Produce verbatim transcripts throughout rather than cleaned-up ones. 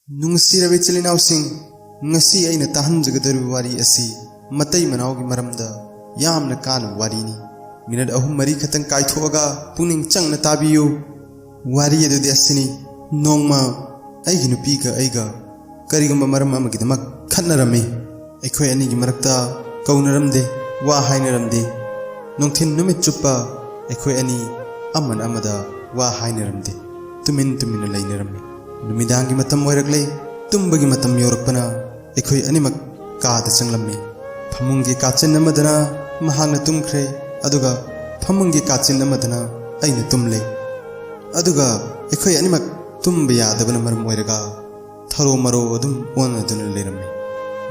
ꯅꯨꯡꯁꯤꯔꯕ ꯏꯆꯤꯜ ꯏꯅꯥꯎꯁꯤꯡ, ꯉꯁꯤ ꯑꯩꯅ ꯇꯥꯍꯟꯖꯒꯗꯧꯔꯤꯕ ꯋꯥꯔꯤ ꯑꯁꯤ ꯃꯇꯩ ꯃꯅꯥꯎꯒꯤ ꯃꯔꯝꯗ ꯌꯥꯝꯅ ꯀꯥꯟꯅꯕ ꯋꯥꯔꯤꯅꯤ꯫ ꯃꯤꯅꯠ ꯑꯍꯨꯝ ꯃꯔꯤ ꯈꯛꯇꯪ ꯀꯥꯏꯊꯣꯛꯑꯒ ꯄꯨꯛꯅꯤꯡ ꯆꯪꯅ ꯇꯥꯕꯤꯌꯨ꯫ ꯋꯥꯔꯤ ꯑꯗꯨꯗꯤ ꯑꯁꯤꯅꯤ: ꯅꯣꯡꯃ ꯑꯩꯒꯤ ꯅꯨꯄꯤꯒ ꯑꯩꯒ ꯀꯔꯤꯒꯨꯝꯕ ꯃꯔꯝ ꯑꯃꯒꯤꯗꯃꯛ ꯈꯠꯅꯔꯝꯃꯤ꯫ ꯑꯩꯈꯣꯏ ꯑꯅꯤꯒꯤ ꯃꯔꯛꯇ ꯀꯧꯅꯔꯝꯗꯦ, ꯋꯥ ꯍꯥꯏꯅꯔꯝꯗꯦ꯫ ꯅꯨꯡꯊꯤꯜ ꯅꯨꯃꯤꯠ ꯆꯨꯞꯄ ꯑꯩꯈꯣꯏ ꯑꯅꯤ ꯑꯃꯅ ꯑꯃꯗ ꯋꯥ ꯍꯥꯏꯅꯔꯝꯗꯦ, ꯇꯨꯃꯤꯟ ꯇꯨꯃꯤꯟꯅ ꯂꯩꯅꯔꯝꯃꯤ꯫ ꯅꯨꯃꯤꯗꯥꯡꯒꯤ ꯃꯇꯝ ꯑꯣꯏꯔꯛꯂꯦ, ꯇꯨꯝꯕꯒꯤ ꯃꯇꯝ ꯌꯧꯔꯛꯄꯅ ꯑꯩꯈꯣꯏ ꯑꯅꯤꯃꯛ ꯀꯥꯗ ꯆꯪꯂꯝꯃꯤ꯫ ꯐꯃꯨꯡꯒꯤ ꯀꯥꯆꯤꯟ ꯑꯃꯗꯅ ꯃꯍꯥꯛꯅ ꯇꯨꯝꯈ꯭ꯔꯦ, ꯑꯗꯨꯒ ꯐꯃꯨꯡꯒꯤ ꯀꯥꯆꯤꯟ ꯑꯃꯗꯅ ꯑꯩꯅ ꯇꯨꯝꯂꯦ꯫ ꯑꯗꯨꯒ ꯑꯩꯈꯣꯏ ꯑꯅꯤꯃꯛ ꯇꯨꯝꯕ ꯌꯥꯗꯕꯅ ꯃꯔꯝ ꯑꯣꯏꯔꯒ ꯊꯔꯣ ꯃꯔꯣ ꯑꯗꯨꯝ ꯑꯣꯟꯅꯗꯨꯅ ꯂꯩꯔꯝꯃꯤ꯫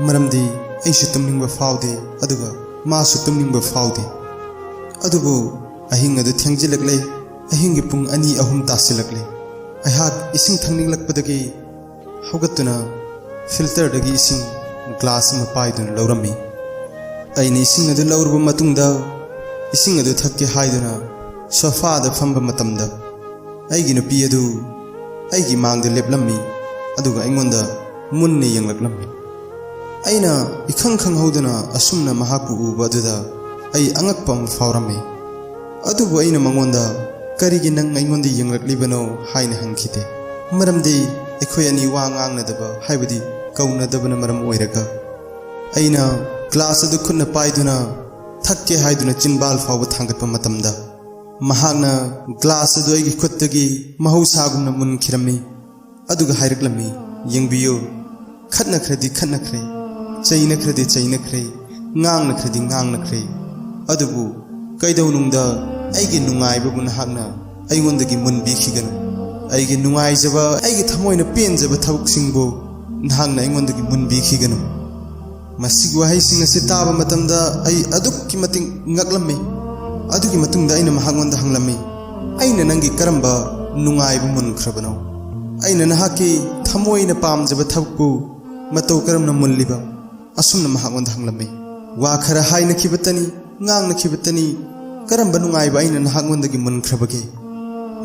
ꯃꯔꯝꯗꯤ ꯑꯩꯁꯨ ꯇꯨꯝꯅꯤꯡꯕ ꯐꯥꯎꯗꯦ, ꯑꯗꯨꯒ ꯃꯥꯁꯨ ꯇꯨꯝꯅꯤꯡꯕ ꯐꯥꯎꯗꯦ꯫ ꯑꯗꯨꯕꯨ ꯑꯍꯤꯡ ꯑꯗꯨ ꯊꯦꯡꯖꯤꯜꯂꯛꯂꯦ꯫ ꯑꯍꯤꯡꯒꯤ ꯄꯨꯡ ꯑꯅꯤ ꯑꯍꯨꯝ ꯇꯥꯁꯤꯜꯂꯛꯂꯦ꯫ ꯑꯩꯍꯥꯛ ꯏꯁꯤꯡ ꯊꯛꯅꯤꯡꯂꯛꯄꯗꯒꯤ ꯍꯧꯒꯠꯇꯨꯅ ꯐꯤꯜꯇꯔꯗꯒꯤ ꯏꯁꯤꯡ ꯒ꯭ꯂꯥꯁ ꯑꯃ ꯄꯥꯏꯗꯨꯅ ꯂꯧꯔꯝꯃꯤ꯫ ꯑꯩꯅ ꯏꯁꯤꯡ ꯑꯗꯨ ꯂꯧꯔꯕ ꯃꯇꯨꯡꯗ, ꯏꯁꯤꯡ ꯑꯗꯨ ꯊꯛꯀꯦ ꯍꯥꯏꯗꯨꯅ ꯁꯣꯐꯥꯗ ꯐꯝꯕ ꯃꯇꯝꯗ, ꯑꯩꯒꯤ ꯅꯨꯄꯤ ꯑꯗꯨ ꯑꯩꯒꯤ ꯃꯥꯡꯗ ꯂꯦꯞꯂꯝꯃꯤ, ꯑꯗꯨꯒ ꯑꯩꯉꯣꯟꯗ ꯃꯨꯟꯅ ꯌꯦꯡꯂꯛꯂꯝꯃꯤ꯫ ꯑꯩꯅ ꯏꯈꯪ ꯈꯪꯍꯧꯗꯅ ꯑꯁꯨꯝꯅ ꯃꯍꯥꯛꯄꯨ ꯎꯕ ꯑꯗꯨꯗ ꯑꯩ ꯑꯉꯛꯄ ꯑꯃ ꯐꯥꯎꯔꯝꯃꯤ꯫ ꯑꯗꯨꯕꯨ ꯑꯩꯅ ꯃꯉꯣꯟꯗ, "ꯀꯔꯤꯒꯤ ꯅꯪ ꯑꯩꯉꯣꯟꯗ ꯌꯦꯡꯂꯛꯂꯤꯕꯅꯣ?" ꯍꯥꯏꯅ ꯍꯪꯈꯤꯗꯦ꯫ ꯃꯔꯝꯗꯤ ꯑꯩꯈꯣꯏ ꯑꯅꯤ ꯋꯥ ꯉꯥꯡꯅꯗꯕ, ꯍꯥꯏꯕꯗꯤ ꯀꯧꯅꯗꯕꯅ ꯃꯔꯝ ꯑꯣꯏꯔꯒ꯫ ꯑꯩꯅ ꯒ꯭ꯂꯥꯁ ꯑꯗꯨ ꯈꯨꯠꯅ ꯄꯥꯏꯗꯨꯅ ꯊꯛꯀꯦ ꯍꯥꯏꯗꯨꯅ ꯆꯤꯟꯕꯥꯜ ꯐꯥꯎꯕ ꯊꯥꯡꯒꯠꯄ ꯃꯇꯝꯗ, ꯃꯍꯥꯛꯅ ꯒ꯭ꯂꯥꯁ ꯑꯗꯨ ꯑꯩꯒꯤ ꯈꯨꯠꯇꯒꯤ ꯃꯍꯧꯁꯥꯒꯨꯝꯅ ꯃꯨꯟꯈꯤꯔꯝꯃꯤ꯫ ꯑꯗꯨꯒ ꯍꯥꯏꯔꯛꯂꯝꯃꯤ, "ꯌꯦꯡꯕꯤꯌꯨ, ꯈꯠꯅꯈ꯭ꯔꯗꯤ ꯈꯠꯅꯈ꯭ꯔꯦ, ꯆꯩꯅꯈ꯭ꯔꯗꯤ ꯆꯩꯅꯈ꯭ꯔꯦ, ꯉꯥꯡꯅꯈ꯭ꯔꯗꯤ ꯉꯥꯡꯅꯈ꯭ꯔꯦ, ꯑꯗꯨꯕꯨ ꯀꯩꯗꯧꯅꯨꯡꯗ ꯑꯩꯒꯤ ꯅꯨꯡꯉꯥꯏꯕꯕꯨ ꯅꯍꯥꯛꯅ ꯑꯩꯉꯣꯟꯗꯒꯤ ꯃꯨꯟꯕꯤꯈꯤꯒꯅꯨ꯫ ꯑꯩꯒꯤ ꯅꯨꯡꯉꯥꯏꯖꯕ, ꯑꯩꯒꯤ ꯊꯃꯣꯏꯅ ꯄꯦꯟꯖꯕ ꯊꯕꯛꯁꯤꯡꯕꯨ ꯅꯍꯥꯛꯅ ꯑꯩꯉꯣꯟꯗꯒꯤ ꯃꯨꯟꯕꯤꯈꯤꯒꯅꯨ꯫" ꯃꯁꯤꯒꯤ ꯋꯥꯍꯩꯁꯤꯡ ꯑꯁꯤ ꯇꯥꯕ ꯃꯇꯝꯗ ꯑꯩ ꯑꯗꯨꯛꯀꯤ ꯃꯇꯤꯛ ꯉꯛꯂꯝꯃꯤ꯫ ꯑꯗꯨꯒꯤ ꯃꯇꯨꯡꯗ ꯑꯩꯅ ꯃꯍꯥꯛꯉꯣꯟꯗ ꯍꯪꯂꯝꯃꯤ, "ꯑꯩꯅ ꯅꯪꯒꯤ ꯀꯔꯝꯕ ꯅꯨꯡꯉꯥꯏꯕ ꯃꯨꯟꯈ꯭ꯔꯕꯅꯣ? ꯑꯩꯅ ꯅꯍꯥꯛꯀꯤ ꯊꯃꯣꯏꯅ ꯄꯥꯝꯖꯕ ꯊꯕꯛꯄꯨ ꯃꯇꯧ ꯀꯔꯝꯅ ꯃꯨꯜꯂꯤꯕ?" ꯑꯁꯨꯝꯅ ꯃꯍꯥꯛꯉꯣꯟꯗ ꯍꯪꯂꯝꯃꯤ꯫ "ꯋꯥ ꯈꯔ ꯍꯥꯏꯅꯈꯤꯕꯇꯅꯤ, ꯉꯥꯡꯅꯈꯤꯕꯇꯅꯤ, ꯀꯔꯝꯕ ꯅꯨꯡꯉꯥꯏꯕ ꯑꯩꯅ ꯅꯍꯥꯛꯉꯣꯟꯗꯒꯤ ꯃꯨꯟꯈ꯭ꯔꯕꯒꯦ?"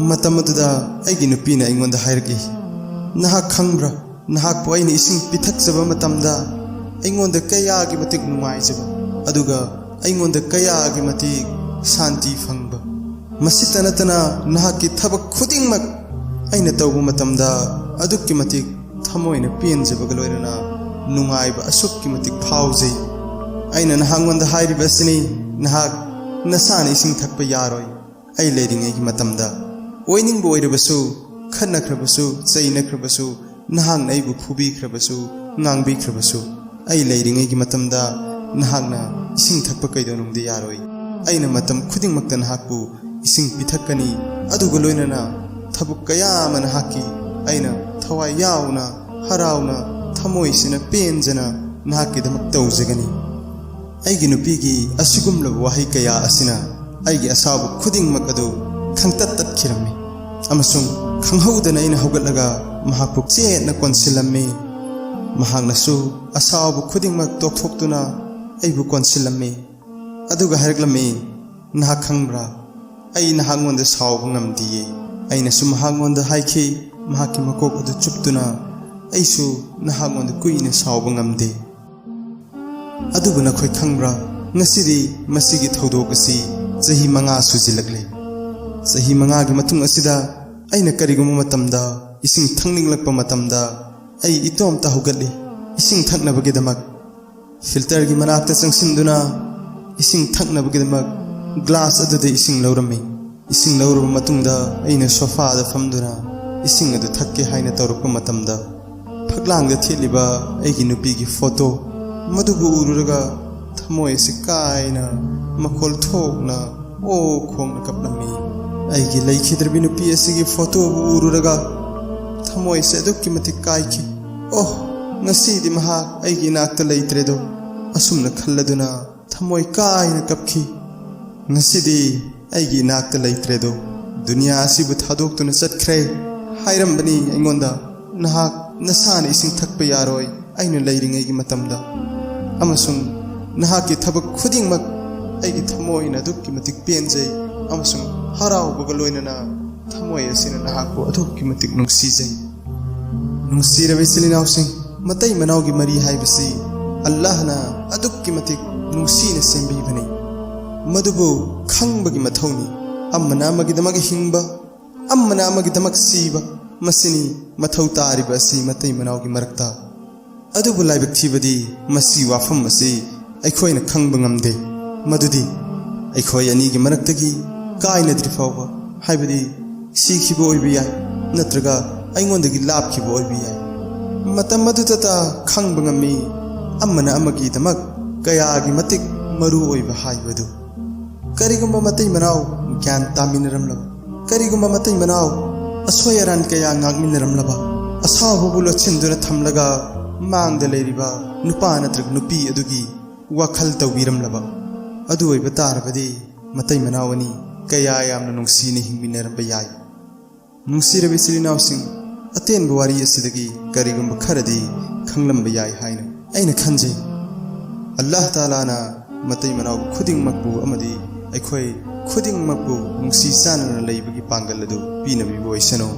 ꯃꯇꯝ ꯑꯗꯨꯗ ꯑꯩꯒꯤ ꯅꯨꯄꯤꯅ ꯑꯩꯉꯣꯟꯗ ꯍꯥꯏꯔꯛꯏ, "ꯅꯍꯥꯛ ꯈꯪꯕ꯭ꯔꯥ? ꯅꯍꯥꯛꯄꯨ ꯑꯩꯅ ꯏꯁꯤꯡ ꯄꯤꯊꯛꯆꯕ ꯃꯇꯝꯗ ꯑꯩꯉꯣꯟꯗ ꯀꯌꯥꯒꯤ ꯃꯇꯤꯛ ꯅꯨꯡꯉꯥꯏꯖꯕ, ꯑꯗꯨꯒ ꯑꯩꯉꯣꯟꯗ ꯀꯌꯥꯒꯤ ꯃꯇꯤꯛ ꯁꯥꯟꯇꯤ ꯐꯪꯕ꯫ ꯃꯁꯤꯇ ꯅꯠꯇꯅ, ꯅꯍꯥꯛꯀꯤ ꯊꯕꯛ ꯈꯨꯗꯤꯡꯃꯛ ꯑꯩꯅ ꯇꯧꯕ ꯃꯇꯝꯗ ꯑꯗꯨꯛꯀꯤ ꯃꯇꯤꯛ ꯊꯃꯣꯏꯅ ꯄꯦꯟꯖꯕꯒ ꯂꯣꯏꯅꯅ ꯅꯨꯡꯉꯥꯏꯕ ꯑꯁꯨꯛꯀꯤ ꯃꯇꯤꯛ ꯐꯥꯎꯖꯩ꯫ ꯑꯩꯅ ꯅꯍꯥꯛꯉꯣꯟꯗ ꯍꯥꯏꯔꯤꯕ ꯑꯁꯤꯅꯤ, ꯅꯍꯥꯛ ꯅꯁꯥꯅ ꯏꯁꯤꯡ ꯊꯛꯄ ꯌꯥꯔꯣꯏ꯫ ꯑꯩ ꯂꯩꯔꯤꯉꯩꯒꯤ ꯃꯇꯝꯗ ꯑꯣꯏꯅꯤꯡꯕ ꯑꯣꯏꯔꯕꯁꯨ, ꯈꯠꯅꯈ꯭ꯔꯕꯁꯨ, ꯆꯩꯅꯈ꯭ꯔꯕꯁꯨ, ꯅꯍꯥꯛꯅ ꯑꯩꯕꯨ ꯐꯨꯕꯤꯈ꯭ꯔꯕꯁꯨ, ꯉꯥꯡꯕꯤꯈ꯭ꯔꯕꯁꯨ, ꯑꯩ ꯂꯩꯔꯤꯉꯩꯒꯤ ꯃꯇꯝꯗ ꯅꯍꯥꯛꯅ ꯏꯁꯤꯡ ꯊꯛꯄ ꯀꯩꯗꯧꯅꯨꯡꯗ ꯌꯥꯔꯣꯏ꯫ ꯑꯩꯅ ꯃꯇꯝ ꯈꯨꯗꯤꯡꯃꯛꯇ ꯅꯍꯥꯛꯄꯨ ꯏꯁꯤꯡ ꯄꯤꯊꯛꯀꯅꯤ, ꯑꯗꯨꯒ ꯂꯣꯏꯅꯅ ꯊꯕꯛ ꯀꯌꯥ ꯑꯃ ꯅꯍꯥꯛꯀꯤ ꯑꯩꯅ ꯊꯋꯥꯏ ꯌꯥꯎꯅ, ꯍꯔꯥꯎꯅ, ꯊꯃꯣꯏꯁꯤꯅ ꯄꯦꯟꯖꯅ ꯅꯍꯥꯛꯀꯤꯗꯃꯛ ꯇꯧꯖꯒꯅꯤ꯫ ꯑꯩꯒꯤ ꯅꯨꯄꯤꯒꯤ ꯑꯁꯤꯒꯨꯝꯂꯕ ꯋꯥꯍꯩ ꯀꯌꯥ ꯑꯁꯤꯅ ꯑꯩꯒꯤ ꯑꯁꯥꯎꯕ ꯈꯨꯗꯤꯡꯃꯛ ꯑꯗꯨ ꯈꯪꯇꯠ ꯇꯠꯈꯤꯔꯝꯃꯤ, ꯑꯃꯁꯨꯡ ꯈꯪꯍꯧꯗꯅ ꯑꯩꯅ ꯍꯧꯒꯠꯂꯒ ꯃꯍꯥꯛꯄꯨ ꯆꯦꯠꯅ ꯀꯣꯟꯁꯤꯜꯂꯝꯃꯤ꯫ ꯃꯍꯥꯛꯅꯁꯨ ꯑꯁꯥꯎꯕ ꯈꯨꯗꯤꯡꯃꯛ ꯇꯣꯛꯊꯣꯛꯇꯨꯅ ꯑꯩꯕꯨ ꯀꯣꯟꯁꯤꯜꯂꯝꯃꯤ, ꯑꯗꯨꯒ ꯍꯥꯏꯔꯛꯂꯝꯃꯤ, "ꯅꯍꯥꯛ ꯈꯪꯕ꯭ꯔꯥ? ꯑꯩ ꯅꯍꯥꯛꯉꯣꯟꯗ ꯁꯥꯎꯕ ꯉꯝꯗꯤꯌꯦ꯫" ꯑꯩꯅꯁꯨ ꯃꯍꯥꯛꯉꯣꯟꯗ ꯍꯥꯏꯈꯤ, ꯃꯍꯥꯛꯀꯤ ꯃꯀꯣꯛ ꯑꯗꯨ ꯆꯨꯞꯇꯨꯅ, "ꯑꯩꯁꯨ ꯅꯍꯥꯛꯉꯣꯟꯗ ꯀꯨꯏꯅ ꯁꯥꯎꯕ ꯉꯝꯗꯦ꯫" ꯑꯗꯨꯕꯨ ꯅꯈꯣꯏ ꯈꯪꯕ꯭ꯔꯥ, ꯉꯁꯤꯗꯤ ꯃꯁꯤꯒꯤ ꯊꯧꯗꯣꯛ ꯑꯁꯤ ꯆꯍꯤ ꯃꯉꯥ ꯁꯨꯖꯤꯜꯂꯛꯂꯦ꯫ ꯆꯍꯤ ꯃꯉꯥꯒꯤ ꯃꯇꯨꯡ ꯑꯁꯤꯗ ꯑꯩꯅ ꯀꯔꯤꯒꯨꯝꯕ ꯃꯇꯝꯗ ꯏꯁꯤꯡ ꯊꯛꯅꯤꯡꯂꯛꯄ ꯃꯇꯝꯗ ꯑꯩ ꯏꯇꯣꯝꯇ ꯍꯧꯒꯠꯂꯤ꯫ ꯏꯁꯤꯡ ꯊꯛꯅꯕꯒꯤꯗꯃꯛ ꯐꯤꯜꯇꯔꯒꯤ ꯃꯅꯥꯛꯇ ꯆꯪꯁꯤꯟꯗꯨꯅ ꯏꯁꯤꯡ ꯊꯛꯅꯕꯒꯤꯗꯃꯛ ꯒ꯭ꯂꯥꯁ ꯑꯗꯨꯗ ꯏꯁꯤꯡ ꯂꯧꯔꯝꯃꯤ꯫ ꯏꯁꯤꯡ ꯂꯧꯔꯕ ꯃꯇꯨꯡꯗ ꯑꯩꯅ ꯁꯣꯐꯥꯗ ꯐꯝꯗꯨꯅ ꯏꯁꯤꯡ ꯑꯗꯨ ꯊꯛꯀꯦ ꯍꯥꯏꯅ ꯇꯧꯔꯛꯄ ꯃꯇꯝꯗ, ꯐꯛꯂꯥꯡꯗ ꯊꯦꯠꯂꯤꯕ ꯑꯩꯒꯤ ꯅꯨꯄꯤꯒꯤ ꯐꯣꯇꯣ ꯃꯗꯨꯕꯨ ꯎꯔꯨꯔꯒ ꯊꯃꯣꯏ ꯑꯁꯤ ꯀꯥꯏꯅ ꯃꯈꯣꯜ ꯊꯣꯛꯅ ꯑꯣ ꯈꯣꯡꯅ ꯀꯞꯂꯝꯃꯤ꯫ ꯑꯩꯒꯤ ꯂꯩꯈꯤꯗ꯭ꯔꯕꯤ ꯅꯨꯄꯤ ꯑꯁꯤꯒꯤ ꯐꯣꯇꯣꯕꯨ ꯎꯔꯨꯔꯒ ꯊꯃꯣꯏ ꯑꯁꯤ ꯑꯗꯨꯛꯀꯤ ꯃꯇꯤꯛ ꯀꯥꯏꯈꯤ꯫ "ꯑꯣ, ꯉꯁꯤꯗꯤ ꯃꯍꯥꯛ ꯑꯩꯒꯤ ꯏꯅꯥꯛꯇ ꯂꯩꯇ꯭ꯔꯦꯗꯣ" ꯑꯁꯨꯝꯅ ꯈꯜꯂꯗꯨꯅ ꯊꯃꯣꯏ ꯀꯥꯏꯅ ꯀꯞꯈꯤ꯫ "ꯉꯁꯤꯗꯤ ꯑꯩꯒꯤ ꯏꯅꯥꯛꯇ ꯂꯩꯇ꯭ꯔꯦꯗꯣ, ꯗꯨꯅꯤꯌꯥ ꯑꯁꯤꯕꯨ ꯊꯥꯗꯣꯛꯇꯨꯅ ꯆꯠꯈ꯭ꯔꯦ꯫ ꯍꯥꯏꯔꯝꯕꯅꯤ ꯑꯩꯉꯣꯟꯗ, ꯅꯍꯥꯛ ꯅꯁꯥꯅ ꯏꯁꯤꯡ ꯊꯛꯄ ꯌꯥꯔꯣꯏ ꯑꯩꯅ ꯂꯩꯔꯤꯉꯩꯒꯤ ꯃꯇꯝꯗ, ꯑꯃꯁꯨꯡ ꯅꯍꯥꯛꯀꯤ ꯊꯕꯛ ꯈꯨꯗꯤꯡꯃꯛ ꯑꯩꯒꯤ ꯊꯃꯣꯏꯅ ꯑꯗꯨꯛꯀꯤ ꯃꯇꯤꯛ ꯄꯦꯟꯖꯩ, ꯑꯃꯁꯨꯡ ꯍꯔꯥꯎꯕꯒ ꯂꯣꯏꯅꯅ ꯊꯃꯣꯏ ꯑꯁꯤꯅ ꯅꯍꯥꯛꯄꯨ ꯑꯗꯨꯛꯀꯤ ꯃꯇꯤꯛ ꯅꯨꯡꯁꯤꯖꯩ꯫" ꯅꯨꯡꯁꯤꯔꯕ ꯏꯆꯤꯜ ꯏꯅꯥꯎꯁꯤꯡ, ꯃꯇꯩ ꯃꯅꯥꯎꯒꯤ ꯃꯔꯤ ꯍꯥꯏꯕꯁꯤ ꯑꯜꯂꯥꯍꯅ ꯑꯗꯨꯛꯀꯤ ꯃꯇꯤꯛ ꯅꯨꯡꯁꯤꯅ ꯁꯦꯝꯕꯤꯕꯅꯤ꯫ ꯃꯗꯨꯕꯨ ꯈꯪꯕꯒꯤ ꯃꯊꯧꯅꯤ꯫ ꯑꯃꯅ ꯑꯃꯒꯤꯗꯃꯛ ꯍꯤꯡꯕ, ꯑꯃꯅ ꯑꯃꯒꯤꯗꯃꯛ ꯁꯤꯕ, ꯃꯁꯤꯅꯤ ꯃꯊꯧ ꯇꯥꯔꯤꯕ ꯑꯁꯤ ꯃꯇꯩ ꯃꯅꯥꯎꯒꯤ ꯃꯔꯛꯇ꯫ ꯑꯗꯨꯕꯨ ꯂꯥꯏꯕꯛ ꯊꯤꯕꯗꯤ, ꯃꯁꯤ ꯋꯥꯐꯝ ꯑꯁꯤ ꯑꯩꯈꯣꯏꯅ ꯈꯪꯕ ꯉꯝꯗꯦ꯫ ꯃꯗꯨꯗꯤ ꯑꯩꯈꯣꯏ ꯑꯅꯤꯒꯤ ꯃꯔꯛꯇꯒꯤ ꯀꯥꯏꯅꯗ꯭ꯔꯤ ꯐꯥꯎꯕ, ꯍꯥꯏꯕꯗꯤ ꯁꯤꯈꯤꯕ ꯑꯣꯏꯕ ꯌꯥꯏ, ꯅꯠꯇ꯭ꯔꯒ ꯑꯩꯉꯣꯟꯗꯒꯤ ꯂꯥꯞꯈꯤꯕ ꯑꯣꯏꯕ ꯌꯥꯏ꯫ ꯃꯇꯝ ꯑꯗꯨꯗꯇ ꯈꯪꯕ ꯉꯝꯃꯤ, ꯑꯃꯅ ꯑꯃꯒꯤꯗꯃꯛ ꯀꯌꯥꯒꯤ ꯃꯇꯤꯛ ꯃꯔꯨ ꯑꯣꯏꯕ ꯍꯥꯏꯕꯗꯨ꯫ ꯀꯔꯤꯒꯨꯝꯕ ꯃꯇꯩ ꯃꯅꯥꯎ ꯒ꯭ꯌꯥꯟ ꯇꯥꯃꯤꯟꯅꯔꯝꯂꯕ, ꯀꯔꯤꯒꯨꯝꯕ ꯃꯇꯩ ꯃꯅꯥꯎ ꯑꯁꯣꯏ ꯑꯔꯥꯟ ꯀꯌꯥ ꯉꯥꯛꯃꯤꯟꯅꯔꯝꯂꯕ, ꯑꯁꯥꯎꯕꯕꯨ ꯂꯣꯠꯁꯤꯟꯗꯨꯅ ꯊꯝꯂꯒ ꯃꯥꯡꯗ ꯂꯩꯔꯤꯕ ꯅꯨꯄꯥ ꯅꯠꯇ꯭ꯔꯒ ꯅꯨꯄꯤ ꯑꯗꯨꯒꯤ ꯋꯥꯈꯜ ꯇꯧꯕꯤꯔꯝꯂꯕ, ꯑꯗꯨ ꯑꯣꯏꯕ ꯇꯥꯔꯕꯗꯤ ꯃꯇꯩ ꯃꯅꯥꯎ ꯑꯅꯤ ꯀꯌꯥ ꯌꯥꯝꯅ ꯅꯨꯡꯁꯤꯅ ꯍꯤꯡꯃꯤꯟꯅꯔꯝꯕ ꯌꯥꯏ꯫ ꯅꯨꯡꯁꯤꯔꯕ ꯏꯆꯤꯜ ꯏꯅꯥꯎꯁꯤꯡ, ꯑꯇꯦꯟꯕ ꯋꯥꯔꯤ ꯑꯁꯤꯗꯒꯤ ꯀꯔꯤꯒꯨꯝꯕ ꯈꯔꯗꯤ ꯈꯪꯂꯝꯕ ꯌꯥꯏ ꯍꯥꯏꯅ ꯑꯩꯅ ꯈꯟꯖꯩ꯫ ꯑꯜꯂꯥꯍ ꯇꯥꯂꯥꯅ ꯃꯇꯩ ꯃꯅꯥꯎ ꯈꯨꯗꯤꯡꯃꯛꯄꯨ ꯑꯃꯗꯤ ꯑꯩꯈꯣꯏ ꯈꯨꯗꯤꯡꯃꯛꯄꯨ ꯅꯨꯡꯁꯤ ꯆꯥꯟꯅꯅ ꯂꯩꯕꯒꯤ ꯄꯥꯡꯒꯜ ꯑꯗꯨ ꯄꯤꯅꯕꯤꯕ ꯑꯣꯏꯁꯅꯨ꯫